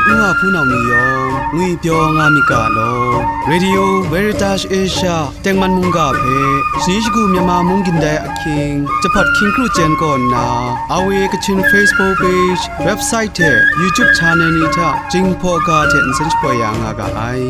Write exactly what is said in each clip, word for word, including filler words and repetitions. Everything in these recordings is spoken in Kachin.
Nwa hpunau ni yawng ngwipyaw nga myit ga law. Radio Veritas Asia tengman mungga hpe shani shagu Myanmar mung gindai ahkying, jahpat hkying kru chyen kaw nna, R V A Kachin Facebook page, website hte YouTube channel ni hta Jinghpaw ga hte nsen shapoi ya nga ga ai.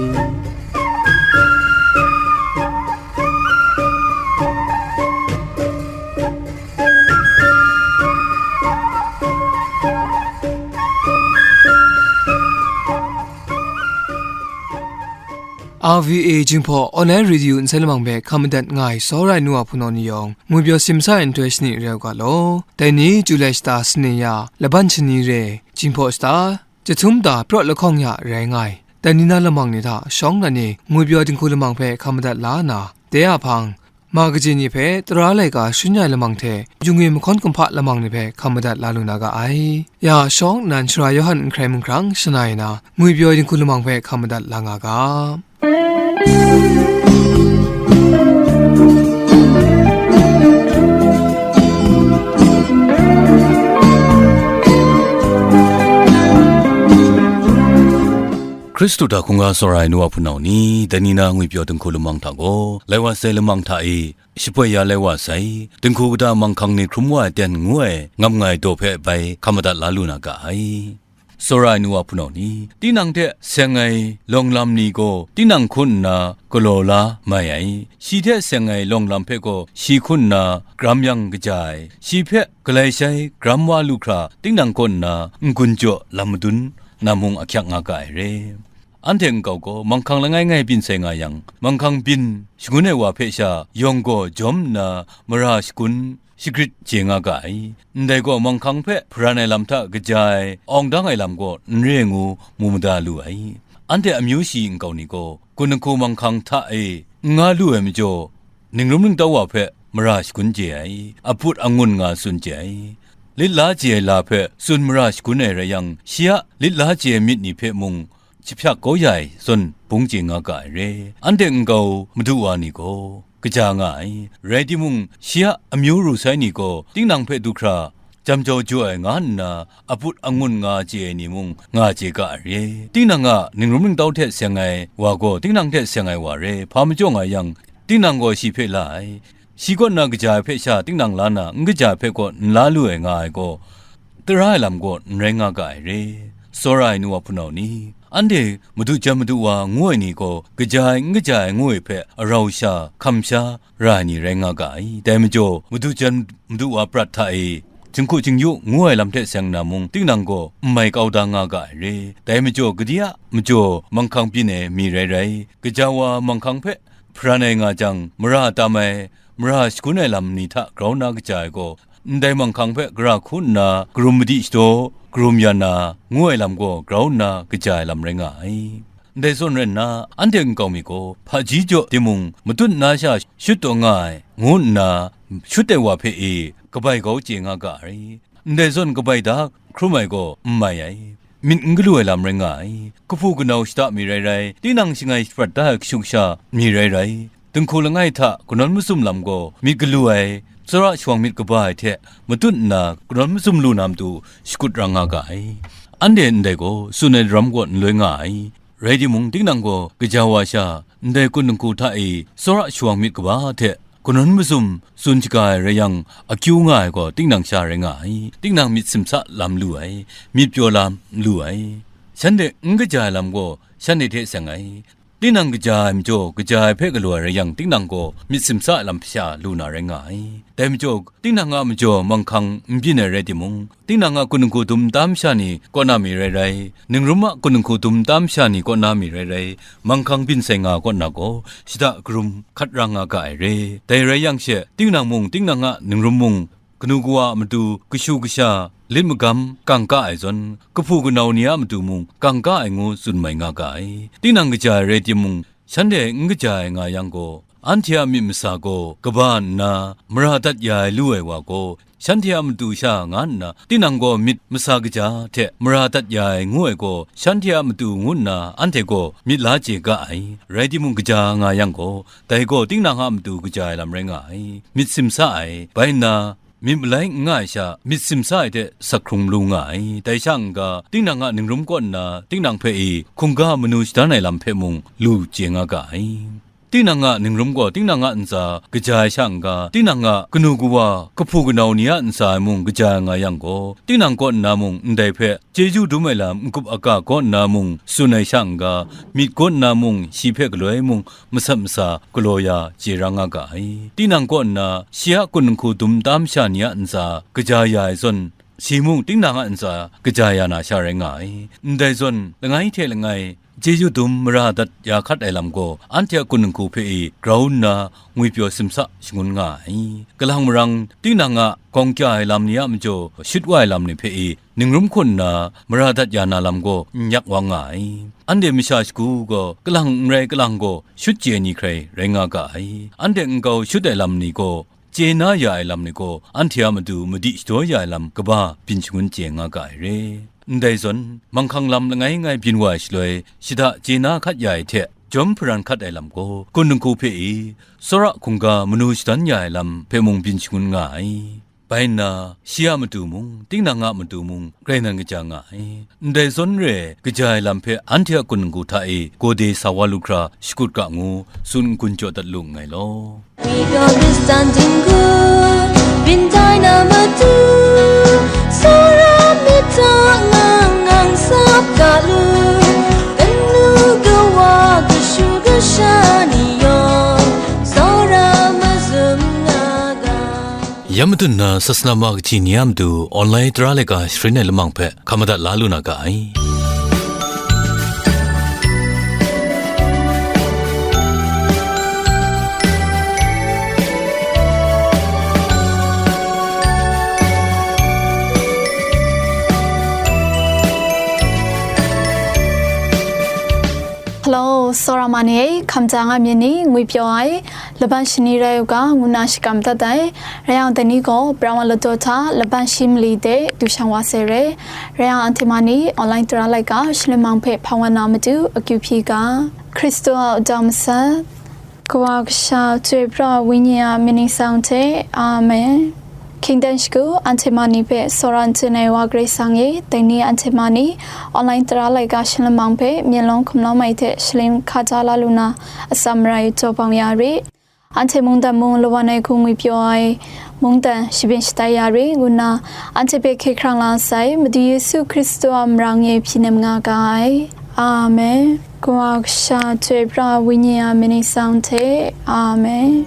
R V A Jinghpaw Online Radio nsen lamang hpe hkam madat nga ai tsawra ai nu wa hpunau ni yawng, ngwipyaw simsa ai nhtoi shani rau ga law. Dai ni, July shata Sane ya, laban shani re, Jinghpaw shata, Jahtum da prawt lahkawng ya rai nga ai. Dai ni na lamang ni hta shawng nnan e ngwipyaw dinghku lamang hpe hkam madat la nna, dai a hpang, ma kaji ni hpe tara laika shangun ya ai lamang hte, yu ngwi mahkawn kumhpa lamang ni hpe hkam madat la lu na ga ai. Ya shawng nnan Sara Yawhan Nhkrai Munghkrang shana e na, ngwipyaw dinghku lamang hpe hkam madat la nga ga. Hkristu hta hkungga tsawra ai nu wa hpunau ni, dai ni na ngwipyaw dinghku lamang hta gaw, lai wa sai lamang hta e, shapoi ya lai wa sai, dinghku kata manghkang ni hkrum wa ai ten ngu ai ngam nga ai daw hpe bai hkam madat la lu na ga ai. Tsawra ai nu wa hpunau ni, tinang hte seng ai lawng lam ni gaw tinang hku nna galaw la mai ai, shi hte seng ai lawng lam hpe gaw shi hku nna gram yang kaja ai, shi hpe galai shai gram wa lu hkra tinang kaw nna n-gun jaw lam madun na mung ahkyak nga ga ai re. Anhte nkau gaw manghkang langai ngai byin sai nga yang, manghkang byin shangun ai wa hpe sha yawng gaw jawm nna mara shagun, shagrit chye nga ga ai. Ndai gaw manghkang hpe hparan ai lam hta kaja ai, awng dang ai lam gaw n re ngu mu mada lu ai. Anhte amyu shi nkau ni gaw, gun lahku manghkang hta e n nga lu ai majaw, ningrum ningtau wa hpe mara shagun chye ai, aput angun nga tsun chye ai. Lit la chye ai la hpe tsun mara shagun ai rai yang, shi a lit la chye ai myit ni hpe mung, jahpyak kau ya ai zawn bung chye nga ga ai re. Anhte nkau madu wa ni gaw kaja nga ai, rai timung, shi a amyu ru sai ni gaw tinang hpe du hkra jam jau jaw ai nga nna, aput angun nga chye ai ni mung nga chye ga ai re. Tinang a ningrum ningtau hte seng ai wa gaw tinang hte seng ai wa re, hpa majaw nga yang, tinang gaw shi hpe la ai. Shi kaw nna kaja ai hpe sha tinang la na, n kaja ai hpe gaw n la lu ai nga ai gaw, tara ai lam gaw n rai nga ga ai re. Tsawra ai nu wa hpunau ni, anhte madu jan madu wa ngu ai ni gaw, kaja ai n kaja ai ngu ai hpe arau sha, hkam sha ra ai ni rai nga ga ai. Dai majaw, madu jan madu wa prat hta e, jinghku jingyu ngu ai lam hte seng na mung, tinang gaw n mai kau da nga ga ai re. Dai majaw, gade a majaw manghkang byin ai mi rai rai, gaja wa manghkang hpe hparan ai nga jang, mara tam ai, mara shagun ai lam ni hta grau nna kaja ai gaw, ndai manghkang hpe gara hku nna karum madi shadaw, karum ya na, ngu ai lam gaw grau nna kaja ai lam rai nga ai. Ndai zawn rai nna, anhte nkau mi gaw hpaji jaw timung, matut na sha shut taw nga ai, ngu nna shut ai wa hpe e kabai kau chye nga ga ai. Ndai zawn kabai da hkrum ai gaw n mai ai, myit n galu ai lam rai nga ai. Kahpu kanau shada mi rai rai, tinang shangai shaprat da ai kashu kasha mi rai rai, dinghku langai hta kanawn mazum lam gaw myit galu ai, tsawra shawang myit kaba ai hte matut nna kanawn mazum lu na matu shakut ra nga ga ai. Anhte ndai gaw tsun ai daram gaw n loi nga ai. Rai timung, tinang gaw gaja wa sha ndai kun dinghku hta e tsawra shawang myit kaba hte kanawn mazum tsun shaga ai rai yang, akyu nga ai gaw tinang sha rai nga ai. Tinang myit simsa lam lu ai, myit pyaw lam lu ai. Shanhte n kaja ai lam gaw shanhte hte seng ai. Tinang kaja ai majaw, kaja ai hpe galaw ai rai yang, tinang gaw myit simsa ai lam sha lu na rai nga ai. Dai majaw, tinang a majaw manghkang n byin ai rai timung, tinang a kun dinghku dum tam sha ni kaw na mi rai rai, ningrum a kun dinghku dum tam sha ni kaw na mi rai rai, manghkang byin sai nga kaw na gaw, shada karum hkat ra nga ga ai re. Dai rai yang she, tinang mung, tinang a ningrum mung, kanu kawa a matu kashu kasha, lit magam kangka ai zawn, kahpu kanau ni a matu mung kangka ai ngu tsun mai nga ga ai. Tinang kaja ai rai timung, shanhte n kaja ai nga yang gaw, anhte a myit masa gaw kaba nna mara dat ya ai lu ai wa gaw, shanhte a matu sha nga nna, tinang gaw myit masa kaja hte mara dat ya ai ngu ai gaw, shanhte a matu ngu nna anhte gaw myit la chye ga ai. Rai timung, kaja nga yang gaw, dai gaw tinang a matu kaja ai lam rai nga ai, myit simsa ai. Bai nna, myit malai n nga ai sha, myit simsa ai hte sak hkrung lu nga ai. Dai sha n-ga, tinang a ningrum kaw nna, tinang hpe i hkungga manu shadan ai lam hpe mung lu chye nga ga ai. Tinang a ningrum gaw tinang a ntsa kaja ai sha n-ga, tinang a kanu kawa, kahpu kanau ni a ntsa e mung kaja ai nga yang gaw, tinang kaw nna mung ndai hpe chyeju dum ai lam n-gup aga kaw nna mung tsun ai sha n-ga, myit kaw nna mung shi hpe galoi mung masat masa galaw ya chye ra nga ga ai. Tinang kaw nna shi a kun nhku dum tam sha ni a ntsa kaja ya ai zawn, shi mung tinang a ntsa kaja ya na sha rai nga ai. Ndai zawn, langai hte langai, chyeju dum mara dat ya hkat ai lam gaw, anhte a kun nhku hpe i grau nna ngwipyaw simsa shangun nga ai. Kalang marang tinang a gawng kya ai lam ni a majaw shut wa ai lam ni hpe i ningrum hkun nna mara dat ya na lam gaw n yak wa nga ai. Anhte masha shagu gaw kalang n rai kalang gaw shut chye ai ni hkrai rai nga ga ai. Anhte nkau shut ai lam ni gaw chye na ya ai lam ni gaw, anhte a matu madi shadaw ya ai lam kaba byin shangun chye nga ga ai re. Ndai zawn, manghkang lam langai ngai byin wa ai shaloi, shada chye na hkat ya ai hte, jawm hparan hkat ai lam gaw, kun nhku hpe i, tsawra hkungga manu shadan ya ai lam hpe mung byin shangun nga ai. Bai nna, shi a matu mung, tinang a matu mung, grai nan kaja nga ai. Ndai zawn re ai, kaja ai lam hpe anhte a kun nhku hta e gawde sa wa lu hkra shakut ga ngu, tsun n-gun jaw dat lu nngai law. 味道的山顶谷，云彩那么多，虽然没着俺俺啥不嘎路，跟路个我个树个山里哟，虽然没什么个。 Ya matut na sasana ma kaji ni a matu online tara laika sharin ai lamang hpe hkam madat la lu na ga ai. Hello, Sora Mani, Kamjang Amini, Ngwi Pyaw Ai, Laban shani rai u ga, ngu nna shakam dat ai. Rai yang, dai ni gaw, Bra wa ladaw hta, laban shi mali de, du shang wa sai re. Rai yang, anhte ma ni, online tara laika, shalem mang hpe hpa wa na matu, akyu hpyi ga. Hkristu a wudang masat, Kawa Kasha, Chyoi Pra, Wenyi a mying ningsang hte. Amen. Hkying dan shagu, anhte ma ni hpe, Sora n tsun ai Wa Karai Kasang e, dai ni anhte ma ni, online tara laika shalem mang hpe, myen lawng hkum lawm ai hte, shalim hka da la lu na, atsam marai jaw bang ya re. Anhte mungdan mung lawan ai hku ngwi pyaw ai mungdan shabyin shatai ya re, ngu nna anhte hpe hkye hkrang la sai, Madu Yesu Hkristu a marang e hpyi nem nga ga ai. Amen. Kawa Kasha, Chyoi Pra, Wenyi a mying ningsang hte. Amen.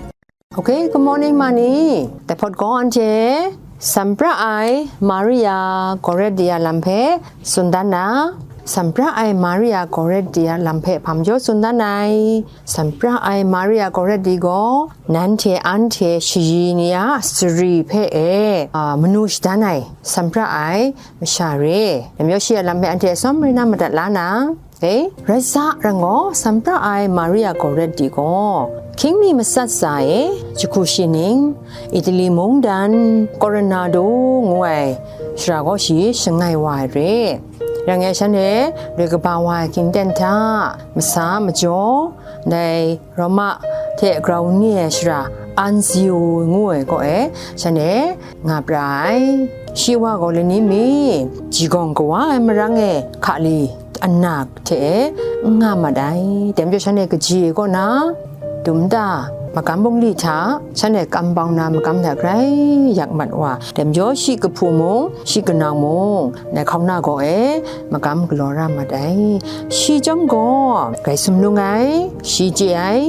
Okay, good morning, Mani. Dai hpawt gaw anhte, Sampra ai Maria Goretti a lam hpe tsun dan na, Sampra ai Maria Goretti a lam hpe hpa majaw tsun dan ai. Sampra ai Maria Goretti gaw, nanhte anhte shayi ni a sari hpe e, a, manu shadan ai, sampra ai masha re. Dai majaw shi a lam hpe anhte atsawm rai na madat la na, e, rai sa, rai gaw, Sampra ai Maria Goretti gaw, hkying mi matsat tsa e, jahku shi ning, Italy mungdan, Coronado ngu ai shara gaw shi shangai wa ai re. Rai ngai, shanhte loi kaba wa ai hkying ten hta, masa majaw, dai Roma hte grau ni ai shara Anzio ngu ai kaw e, shanhte nga pra ai. Shi wa gaw lani mi, jigawng kawa ai marang e hkali anak hte e n nga mat ai. Dai majaw shanhte kaji e kaw na, dum nta, magam bungli hta, shanhte kam bau na magam hta grai yak mat wa. Dai majaw shi kahpu mung, shi kanau mung, dai hkauna gaw e, magam galaw ra mat ai. Shi chyawm gaw, grai sumlung ai, shi chye ai,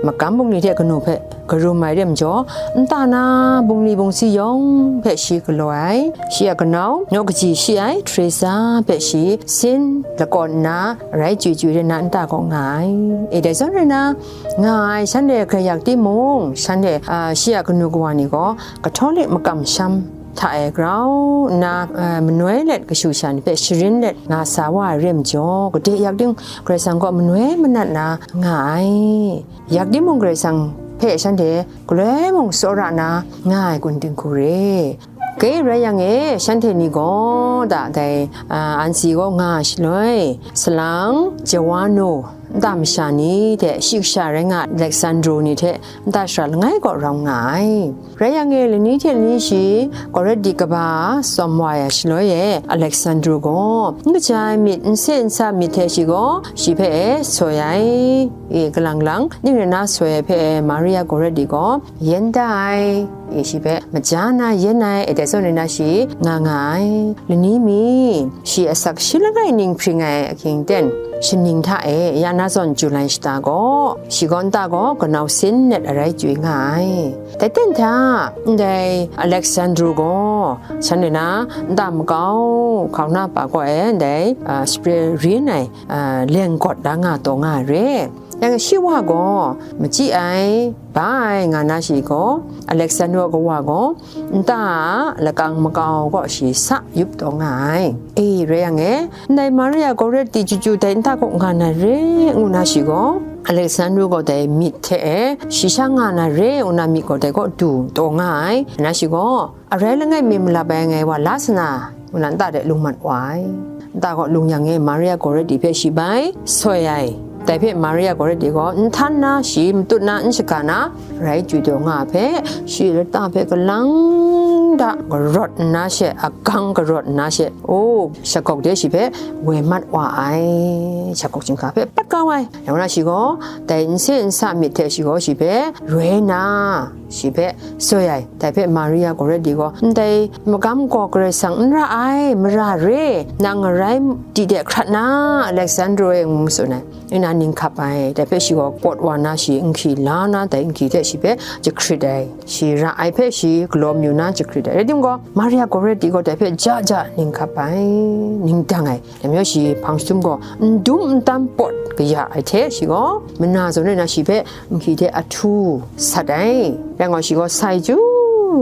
magam bungli hte kanu hpe karum ai re majaw, nta na bungli bungsi yawng hpe shi galaw ai. Shi a kanau, naw kaji shi ai Teresa hpe shi sin lakawn nna, rai chyu chyu re na nta kaw nga ai. E, dai zawn rai na, nga ai shanhte grai yak timung, shanhte, a, shi a kanu kawa ni gaw Catholic makam sham hta e grau nna, a, manoi let kashu sha ni hpe sharin let nga sa wa ai re majaw, gade yak ting Karai Kasang kaw manoi manat na nga ai. Yak timung Karai Kasang hpe shanhte galoi mung tsawra na nga ai kun dinghku re. Ke rai yang e, shanhte ni gaw da dai, a, ansi gaw nga ai shaloi, salang, Jawano, nta masha ni hte shi kasha rai nga ai Alexandru ni hte nta shara langai kaw rawng nga ai. Rai yang e, lani hte lani shi Kawret di kaba tsawm wa ai shaloi e, Alexandru gaw n kaja ai myit, n se n sa myit hte shi gaw shi hpe e soi ai. E, kalang lang, ning rai na soi ai hpe e, Maria Kawret di gaw yen da ai. E, shi hpe maja na yen ai, e, dai zawn rai na shi nga nga ai. Lani mi, shi asak shi langai ning hpring ai ahkying ten, shaning hta e ya na zawn chyu lai shata gaw, shi gaw nta gaw kanau sin net arai chyu nga ai. Dai ten hta, ndai Alexandru gaw, shanhte na nta makau hkauna pa kaw e ndai, a, spre rin ai, a, leng gawt la nga taw nga ai re. Yang shi wa gaw machyi ai, ba ai nga na shi gaw, Alexandru a kawa gaw nta a lakang makau kaw shi sa yup taw nga ai. E, rai yang e, ndai Maria Goretti chyu chyu dai nta kaw nga na re, ngu na shi gaw, Alexandru gaw dai myit hte e, shi sha nga na re, ngu na myit gaw dai kaw du taw nga ai. Na shi gaw, arai langai mi malap ai ngai wa la sa na, ngu na nta de lung mat wa ai. Nta kaw lung yang e, Maria Goretti hpe shi bai soi ai. Dai hpe Maria Goretti gaw n htan na, shi matut na, n shaga na, rai chyu taw nga ai hpe, shi lata hpe kalang da karawt nna she, agang karawt nna she, o, shagawk de shi hpe woi mat wa ai. Shagawk chyinghka hpe pat kau ai. Yang na shi gaw, dai n se n sa myit hte shi gaw shi hpe roi na, shi hpe soi ai. Dai hpe Maria Goretti gaw, ndai magam gaw Karai Kasang n ra ai, mara re, nang arai di de hkrat na, Alexandru e, ngu tsun ai. Nna ning hkap ai. Dai hpe shi gaw pawt wa na, shi nhki la na, dai nhki hte shi hpe jahkrit ai. Shi ra ai hpe shi galaw mayu na jahkrit ai. Rai timung gaw, Maria Goretti gaw dai hpe ja ja ning hkap ai, ning dang ai. Dai majaw shi hpang jahtum gaw n dum n tam pawt kaya ai hte shi gaw, mana zawn rai na shi hpe nhki hte ahtu sat ai. Rai ngai shi gaw sai chyu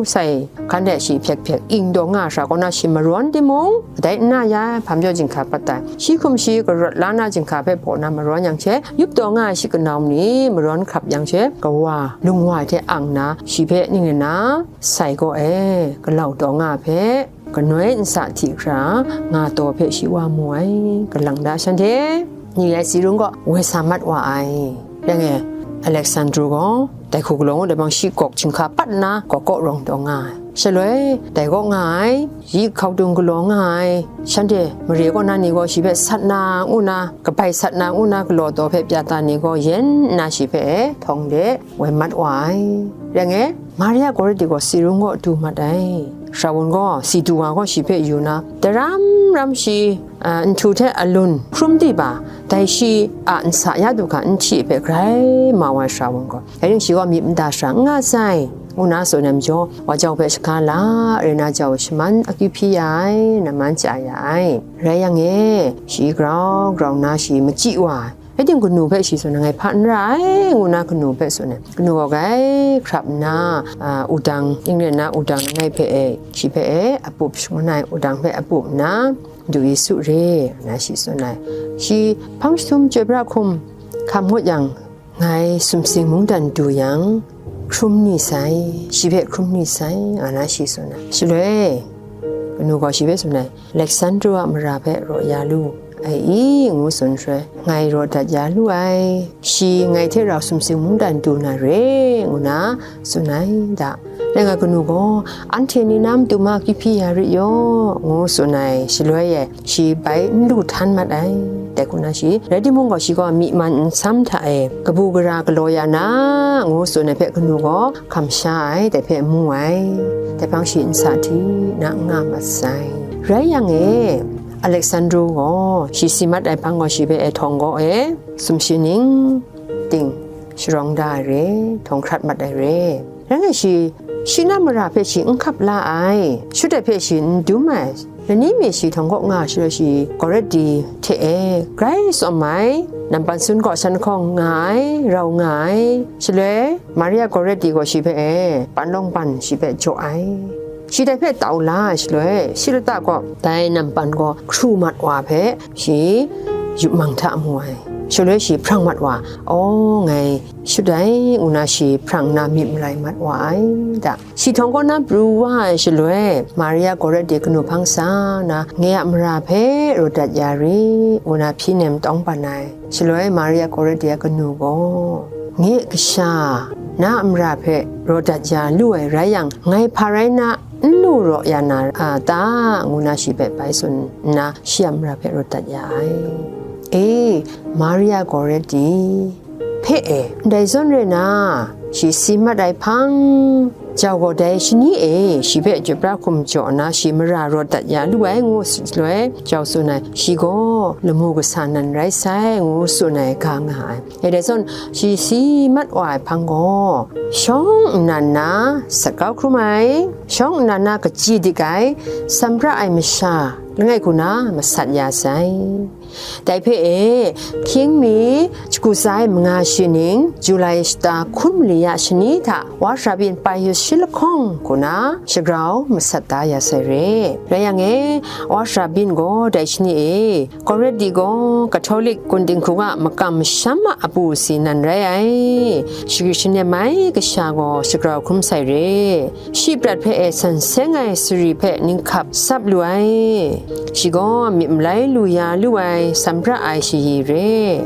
sai, hkan de shi hpyek hpyek ing taw nga ai hkra kaw na shi marawn timung, kadai n na ya, hpa majaw jinghka pat ai. Shi hkum shi karawt la na jinghka hpe baw na marawn yang she, yup taw nga ai shi kanau ni marawn hkrap yang she, kawa lung wa ai hte ang na, shi hpe ning rai na, sai kaw e, galau taw nga ai hpe, kanoi nsa hti hkra nga taw hpe shi wa mu ai, kalang da shanhte ni lai si rung gaw woi sa mat wa ai. Yang e, Alexandru gaw dai hku galaw ngut ai bang shi gawk chyinghka pat nna, gawk kaw rawng taw nga ai. Shaloi, dai kaw nga ai, yi hkau dung galaw nga ai, shanhte mare kaw na ni gaw shi hpe sat na ngu na, kabai sat na ngu na, galaw taw hpe pya ta ni gaw yen nna shi hpe htawng de woi mat wa ai. Yang e, Maria Goretti gaw si rung kaw du mat ai. Shawan gaw si du wa gaw shi hpe yu na, daram ram shi, a, nhtu hte alun hkrum di ba, dai shi a nsa ya du hkra n hti hpe grai mau ai shawan gaw, dai ning shi gaw myit mada shara n nga sai, ngu na tsun ai majaw, wa jau hpe shaga la, rai na jau shaman akyu hpyi ya ai, naman chya ya ai. Rai yang e, shi grau grau nna shi machyi wa ai. Rai timung, kanu hpe shi tsun ai, ngai hpa n ra ai, ngu na kanu hpe tsun ai. Kanu gaw grai hkrap nna, a, wudang, ning rai na wudang langai hpe e, shi hpe e, apup shangun ai, wudang hpe apup nna, Du Yesu re, nna shi tsun ai. Shi hpang jahtum chyoi pra hkum hkam ngut yang, ngai sumsing mungdan du yang, hkrum ni sai, shi hpe hkrum ni sai, nga na shi tsun ai. Shaloi, kanu gaw shi hpe tsun ai, Alexandru a mara hpe raw ya lu ai i, ngu tsun shaloi, ngai raw dat ya lu ai, shi ngai hte rau sumsing mungdan du na re, ngu na tsun ai da. Dai nga kanu gaw, anhte ni na matu ma akyu hpyi ya rit yaw, ngu tsun ai, shaloi e, shi bai n lu htan mat ai. Dai hku na shi, rai timung gaw, shi gaw myi man nsam hta e, kabu gara galaw ya na, ngu tsun ai hpe kanu gaw, kamsha ai, dai hpe mu ai, dai hpang shi nsa hti na n nga mat sai. Rai yang e, Alexandru gaw, shi si mat ai hpang gaw, shi hpe e htawng gaw e, sumshi ning ting sharawng da ai re, htawng hkrat mat ai re. Rai ngai shi, shi na mara hpe shi n hkap la ai, shut ai hpe shi n dum ai, lani mi shi htawng kaw nga shaloi shi Goretti hte e grai tsawm ai, nampan sun kaw san hkawng nga ai, rau nga ai, shaloi Maria Goretti gaw shi hpe e, panlawng pan shi hpe jaw ai. Shi dai hpe tau la ai shaloi, shi lata gaw dai nampan gaw hkru mat wa hpe shi yup mang hta mu ai. Shaloi shi hprang mat wa, "Aw, ngai shut ai," ngu na shi hprang nna myit malai mat wa ai da. Shi htawng kaw na pru wa ai shaloi, Maria Goretti kanu hpang sa na, "Nye a mara hpe rawt dat ya ri," ngu na hpyi nem tawng pan ai. Shaloi Maria Goretti a kanu gaw, "Nye kasha, na a mara hpe rawt dat ya lu ai rai yang, ngai hpa rai na n lu raw ya na a ta?" ngu na shi hpe bai tsun nna, shi a mara hpe rawt dat ya ai. E, Maria Goretti hpe e, ndai zawn rai na, shi si mat ai hpang, jau gaw dai shani e shi hpe chyupra hkum jaw na, shi mara rawt dat ya lu ai ngu shaloi, jau tsun ai, shi gaw lamu kasa nan rai sai, ngu tsun ai ga nga ai. E, dai zawn, shi si mat wa ai hpang gaw, shawng nnan na sat kau hkrum ai, shawng nnan na kaji dik ai, samra ai masha langai hku na masat ya sai. Dai hpe e, hkying mi shagu tsa ai manga shi ning, Julai shata hkun mali ya shani hta, Wa Shabin Pius shi lahkawng hku na shagrau masat da ya sai re. Rai yang e, Wa Shabin gaw dai shani e, Goretti gaw Catholic kun dinghku a makam masham a apu si nan rai ai. Shagri shanem ai kasha gaw shagrau hkrum sai re. Shi prat hpe e san seng ai sari hpe ninghkap sap lu ai. Shi gaw myit malai lu ya lu ai samra ai shayi re.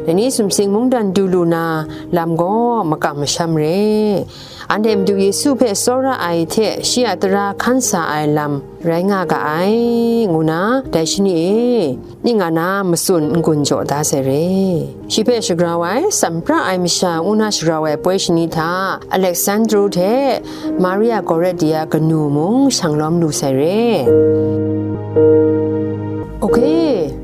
Dai ni sumsing mungdan du lu na lam gaw makam masham re. Anhte Madu Yesu hpe tsawra ai hte shi a tara hkan sa ai lam rai nga ga ai, ngu na dai shani e, ning nga na matsun n-gun jaw da sai re. Shi hpe shagrau ai, samra ai masha ngu na shagrau ai poi shani hta, Alexandru hte Maria Goretti a kanu mung shang lawm lu sai re. Ok,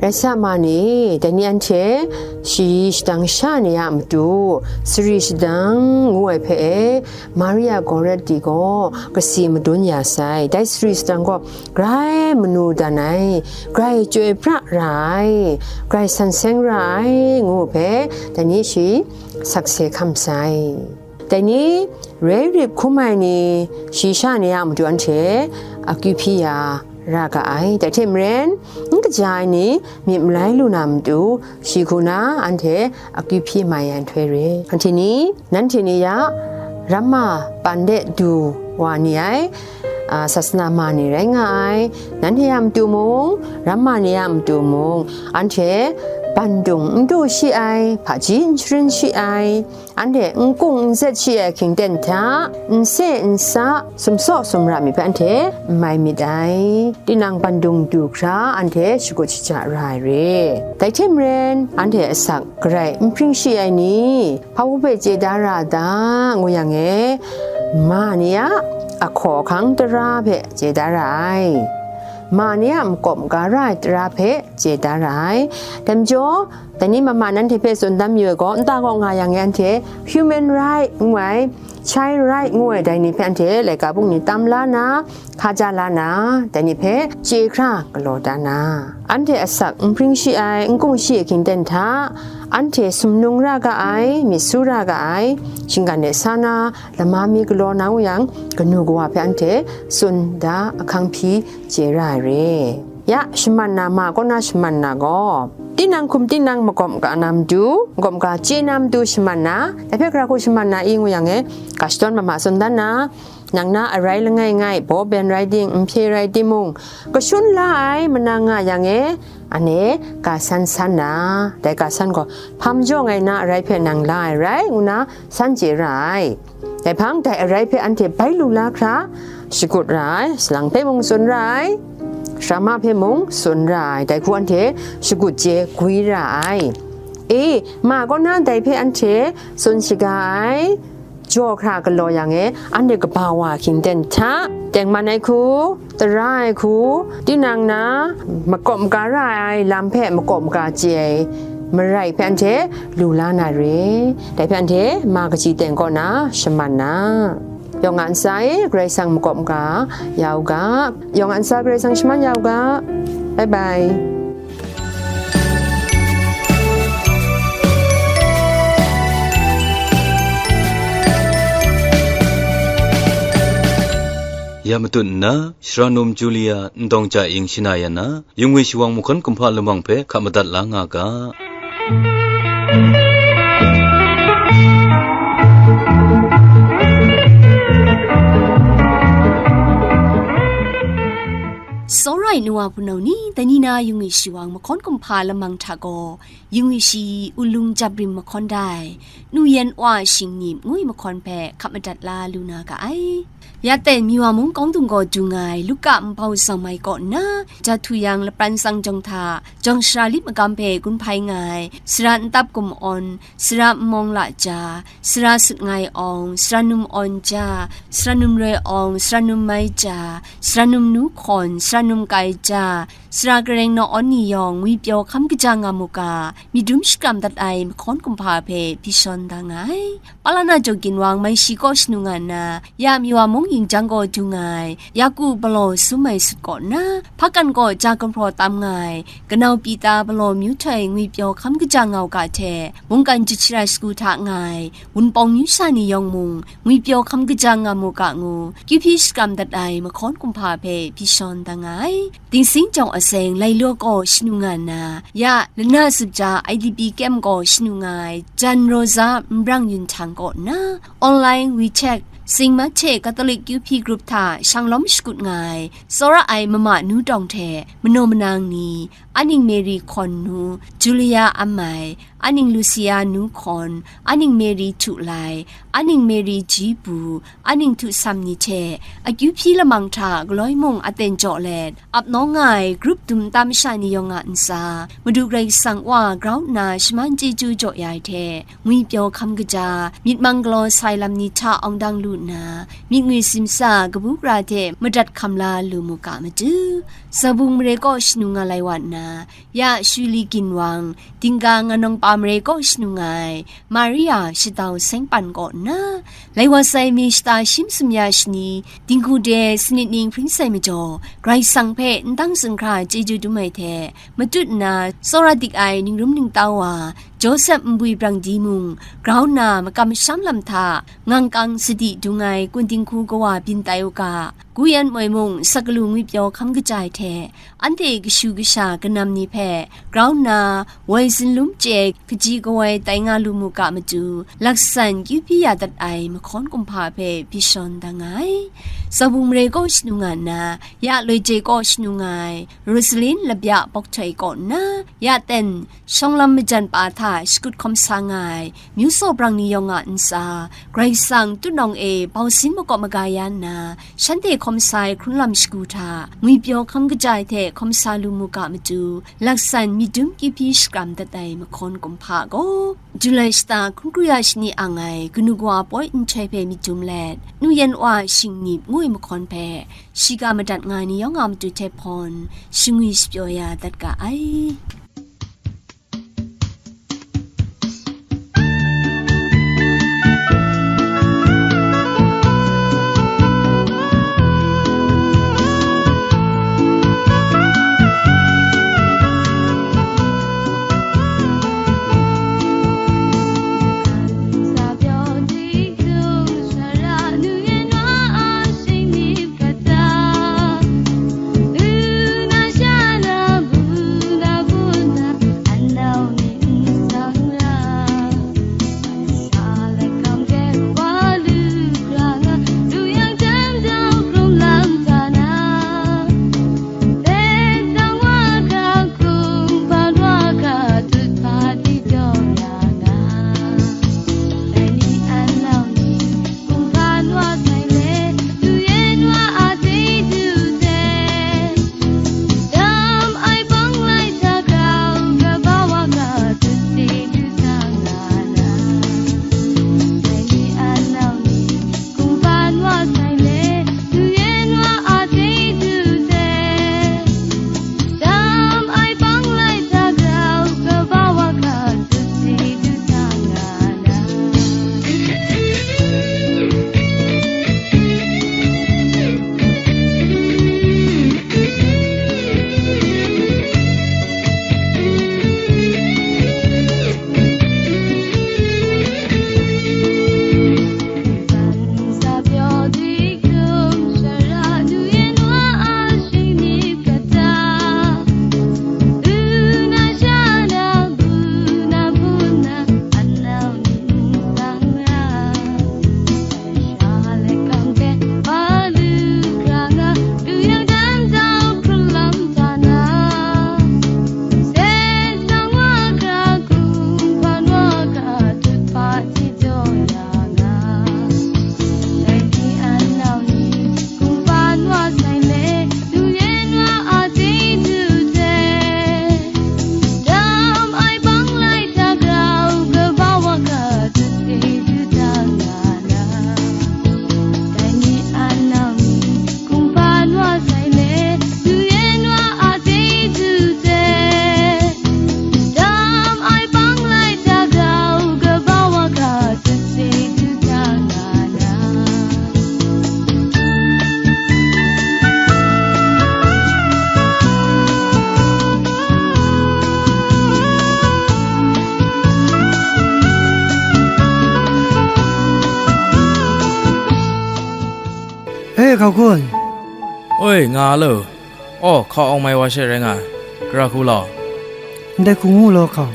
rai sa ma ni, dai ni anhte shayi shadang sha ni a matu, sari shadang ngu ai hpe e, Maria Goretti gaw kasi madun ya sai. Dai sari shadang gaw grai manu dan ai, grai chyoi pra ra ai, grai san seng ra ai, ngu hpe, dai ni shi sakse hkam sai. Dai ni roi rip hkum ai ni, shi sha ni a matu anhte akyu hpyi ya ra ga ai. Dai hte maren, n kaja ai ni myit malai lu na matu, shi hku na anhte akyu hpyi mai ai nhtoi re. Anhte ni, nanhte ni ya ramma pan de du wa ni ai, a, sasana ma ni rai nga ai. Nanhte a matu mung, ramma ni a matu mung, anhte bandung n du shi ai, hpaji n sharin shi ai, anhte n kung n zet shi ai hkying ten hta, n se n sa, sumsaw sumra myit hpe anhte n mai myit ai. Tinang bandung du hkra anhte shagut shaja ra ai re. Dai hte maren, anhte asak garai n hpring shi ai ni, hpa hpe chye da ra da, ngu yang e, ma ni a ahkaw ahkang tara hpe chye da ra ai. Ma ni a makawp maga ra ai tara hpe chye da ra ai. Dai majaw, dai ni mama nanhte hpe tsun dan mayu ai gaw, nta kaw nga yang e anhte human right ngu ai, child right ngu ai dai ni hpe anhte laika bungli tam la na, hkaja la na, dai ni hpe chye hkra galaw da na, anhte asak n hpring shi ai, n kung shi ai hkying ten hta, anhte sumnung ra ga ai, myit su ra ga ai, shinggan de sa na, lama mi galaw na ngu yang, kanu kawa hpe anhte tsun da ahkang hpyi chye ra ai re. Ya, shaman na ma kaw na shaman na gaw, tinang hkum tinang makawp ga na matu, makawp ga chye na matu shaman na, dai hpe gara hku shaman na i ngu yang e, ga shadawn mama tsun dan na, nang na arai langai ngai, bawben rai ting, nhpye rai timung, kashun la ai manang nga yang e, ane ga san san na, dai ga san gaw, hpa majaw ngai na arai hpe nang la ai rai, ngu na san chye ra ai. Dai hpang dai arai hpe anhte bai lu la hkra, shagut ra ai, salang hpe mung tsun ra ai, sara ma hpe mung tsun ra ai, dai hku anhte shagut chye gwi ra ai. E, ma kaw na dai hpe anhte tsun shaga ai, jaw hkra galaw yang e, anhte kaba wa hkying ten hta, tengman ai hku, tara ai hku, tinang na makawp maga ra ai lam hpe makawp maga chye ai marai hpe anhte lu la na re. Dai hpe anhte ma kaji teng kaw na shaman na. Yawng a ntsa e Karai Kasang makawp maga ya u ga, yawng a ntsa Karai Kasang shaman ya u ga. Bye bye. Ya matut nna, Shara num Julia Ndawng Ja Ing shana ya na, yungwi shawang mahkawn kumhpa lamang hpe hka madat la nga ga. Ai nu wa hpunau ni, dai ni na yungwi shi wang mahkawn kumhpa lamang hta gaw, yungwi shi ulung jap rim mahkawn dai, Nu Yan Wa Shing Nip ngu ai mahkawn hpe hkap madat la lu na ga ai. Ya ten, Miwa mung kawng dung gaw dung ai Luka npau tsang mai kaw nna, Jahtu yang lapran tsang jawng hta, jawng sara lit magam hpe gun hpai nga ai, sara ntap gum awn, sara nmawng la ja, sara sut ngai awng, sara num awn ja, sara num roi awng, sara num mai ja, sara num nu hkawn, sara num kai ja, sara gareng naw awn ni yawng ngwipyaw hkam kaja nga mu ga, myit dum shakram dat ai mahkawn kumhpa hpe hpyi shawn da nga ai. Palana jaw ginwang mai shi kaw shanu nga nna, ya Miwa mung yin jang gaw dung ai, Yaku balaw sum ai sut kaw nna, hpakan kaw ja gumhpraw tam nga ai, kanau Pita balaw myu htoi ngwipyaw hkam kaja nga u ga hte, mungkan jahti shagu hta nga ai, wunpawng myu sha ni yawng mung, ngwipyaw hkam kaja nga mu ga ngu, kyu hpyi shakram dat ai mahkawn kumhpa hpe hpyi shawn da nga ai. Dingsing jawng aseng Lailua kaw shanu nga nna, ya lana zup ja I D P kem gaw shanu nga ai, Jan Rosa nbrang yun htang kaw nna, online, WeChat, Sing Mahte Catholic Kyu Hpyi Group hta shanglawm shakut nga ai, tsawra ai mama nu tawng hte manaw manang ni, Aning Mary hkawn nu, Julia Amai, Aning Lucia nu hkawn, Aning Mary Htu Lai, Aning Mary Ji Pu, Aning Htu Sam ni hte, akyu hpyi lamang hta galoi mung aten jaw let, ap nawng nga ai grup dum nta masha ni yawng a ntsa, Madu Karai Kasang wa grau nna shaman chyeju jaw ya ai hte, ngwipyaw hkam kaja, myit mang galaw sai lam ni hta awng dang lu nna, myit ngwi simsa kabu gara hte madat hkam la lu mu ga matu, Zabung mare kaw shanu nga lai wa nna, ya Shuli ginwang, Dingga nganawng pa mare kaw shanu nga ai, Maria Shadau Sengpan kaw nna, lai wa sai mi shata shi masum ya shani, dinghku de sanit ning hpring sai majaw, Karai Kasang hpe n dang zunghkra chyeju dum ai hte, matut nna tsawra dik ai ningrum ningtau wa, Josep nbwi brang di mung, grau nna makam masham lam hta, ngangkang sadi dung ai kun dinghku kawa byin tai u ga, Guyan moi mung, sakalu ngwipyaw hkam kaja ai hte, anhte kashu kasha kanam ni hpe grau nna, woi zunlum chye ai kaji kawoi tai nga lu mu ga matu, laksan kyu hpyi ya dat ai mahkawn kumhpa hpe hpyi shawn da nga ai. Zabung mare kaw shanu nga nna, ya loi je kaw shanu nga ai, Rosalin labya bawk htoi kaw nna, ya ten, shawng lam majan pa hta shakut hkawm sa nga ai, myu saw brang ni yawng a ntsa, Karai Kasang tutnawng e bau sin makawp maga ya nna, shanhte hkawm sa ai hkrun lam shagu hta, ngwipyaw hkam kaja ai hte hkawm sa lu mu ga matu, laksan myit dum kyu hpyi shakram dat ai mahkawn kumhpa gaw, Julai shata hkun kru ya shani ang ai kanu kawa poi nhtoi hpe myit dum let, Nu Yan Wa Shing Nip ngu ai mahkawn hpe, shiga madat nga ai ni yawng a matu hte hpawn, shangwi shapyaw ya dat ga ai. Hkau kun. Oi, nga lo. Aw, hkau awng mai wa she rai nga ai. Gara hku law. Ndai hku ngu law hkau.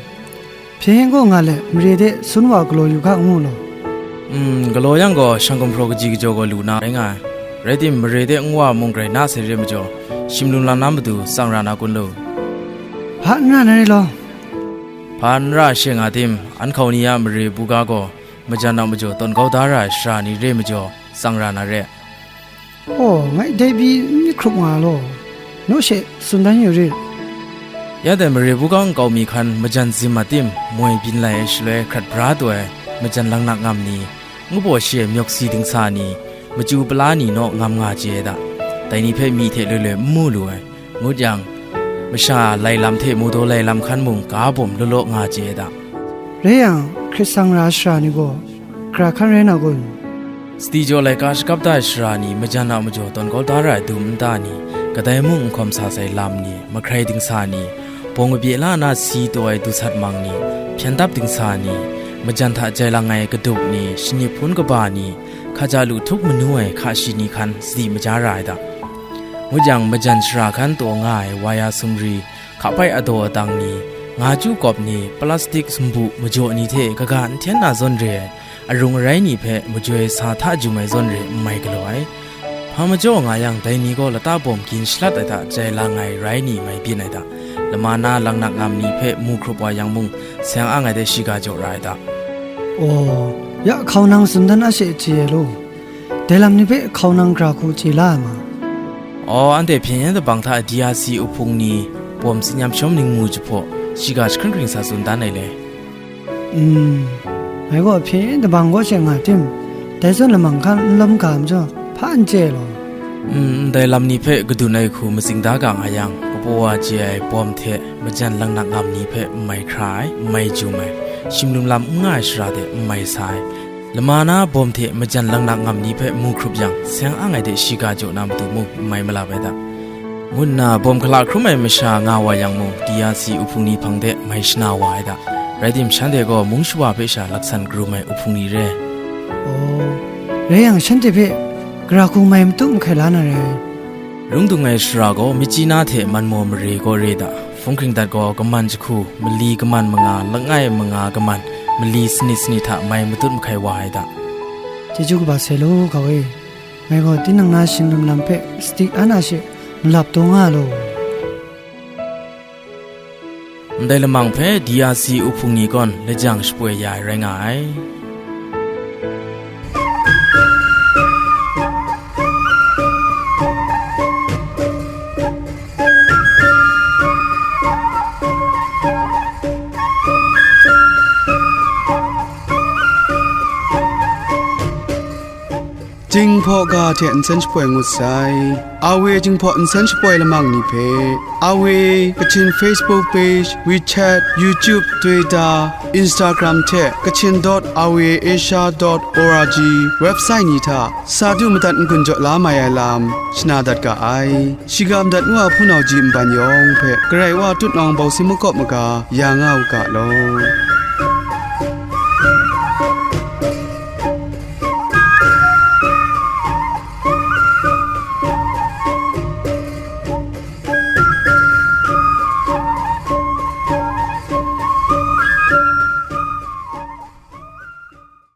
Hpyen gaw nga let, mare de sun wa galaw yu ga ngu law. Mm, galaw yang gaw, shang gumhpraw kaji kajaw gaw lu na rai nga ai. Rai tim, mare de nwa mung grai na sai re majaw, shim lum lam na matu tsang ra na kun lu? Hpa n ra na re law. Hpa n ra she nga tim, an hkau ni a mare buga gaw, majan a majaw tawn kau da ra ai sara ni re majaw, tsang ra na re. Aw, ngai dai pyi n myit hkrup nga law, naw she tsun dan yu rit. Ya dai mare buga nkau mi hkan majan zim a tim, moi byin lai ai shaloi hkrat bra taw ai majan langnak ngam ni, ngu baw shi ai myawk si dingsa ni, machyu pala ni naw ngam nga chye ai da. Dai ni hpe myi hte loi loi n mu lu ai. Ngut yang, masha lai lam hte mawdaw lai lam hkan mung ga bawm law law nga chye ai da. Rai yang, hkrit sang ra ai sara ni gaw, gara hkan rai na kun? Sadi jaw laika shakap da ai sara ni majan a majaw tawn kau da ra ai dum nta ni, kadai mung n hkawm sa sai lam ni, mahkrai dingsa ni, bawng kabye la na si taw ai dusat mang ni, hpyen dap dingsa ni, majan hta jai lang ai kadup ni, shanip hpun kaba ni, hkaja lu htup manu ai hka shi ni hkan sadi maja ra ai da. Ngut yang, majan sara hkan taw nga ai waya sumri, hkapai adaw adang ni, nga chyu kawp ni, plastik sumbu majaw ni hte kaga n hten na zawn re ai, arung arai ni hpe majoi sa hta jum ai zawn re n mai galaw ai. Hpa majaw nga yang, dai ni gaw lata bawm gin shalat ai hta jai lang ai rai ni mai byin ai da. Lama na langnak ngam ni hpe mu hkrup wa yang mung, seng ang ai de shiga jaw ra ai da. Aw, ya hkau nang tsun dan a she chye ai law. Dai lam ni hpe hkau nang gara hku chye la ai ma? Aw, anhte hpyen yen dabang hta D R C uhpung ni bawm tsin yam shawm ningmu jahpaw, shiga jahkring hkring sa tsun dan ai le. Mm, ngai gaw hpyen yen dabang kaw she nga tim, dai zawn lamang hkan n lawm ga majaw, hpa n chye ai law. Mm, ndai lam ni hpe kadun ai hku matsing da ga nga yang, kapaw wa chye ai bawm hte majan langnak ngam ni hpe n mai hkra ai, n mai jum ai, shim lum lam n nga ai shara de n mai sa ai, lama na bawm hte majan langnak ngam ni hpe mu hkrup yang, seng ang ai de shiga jaw na matu mung n mai malap ai da, ngu nna bawm hkala hkrum ai masha nga wa yang mung, D R C uhpung ni hpang de mai shana wa ai da. Rai tim, shanhte gaw mung shawa hpe sha laksan karum ai uhpung ni re. Aw, rai yang, shanhte hpe gara hku mai matut mahkai la na rai. Lung dung ai sara gaw, Myitkyina hte Manmaw mare gaw re da. Hpung hkring dat gaw, kaman jahku, mali kaman manga, langai manga kaman, mali sanit sanit hta mai matut mahkai wa ai da. Chyeju kaba sai law, hkau e. Ngai gaw tinang na shing lum lam hpe sadi an a she malap taw nga law. Ndai lamang hpe D R C uhpung ni gaw lajang shapoi ya ai rai nga ai. Jinghpaw ga hte nsen shapoi ngut sai. Awe Jinghpaw nsen shapoi lamang ni hpe, Awe Kachin Facebook page, WeChat, YouTube, Twitter, Instagram hte Kachin dot awe asia dot org website ni hta sa du madat n-gun jaw la mai ai lam shana dat ga ai. Shiga madat ngu a hpunau ji nban yawng hpe Karai Wa tutnawng bawsing makawp maga ya nga u ga law.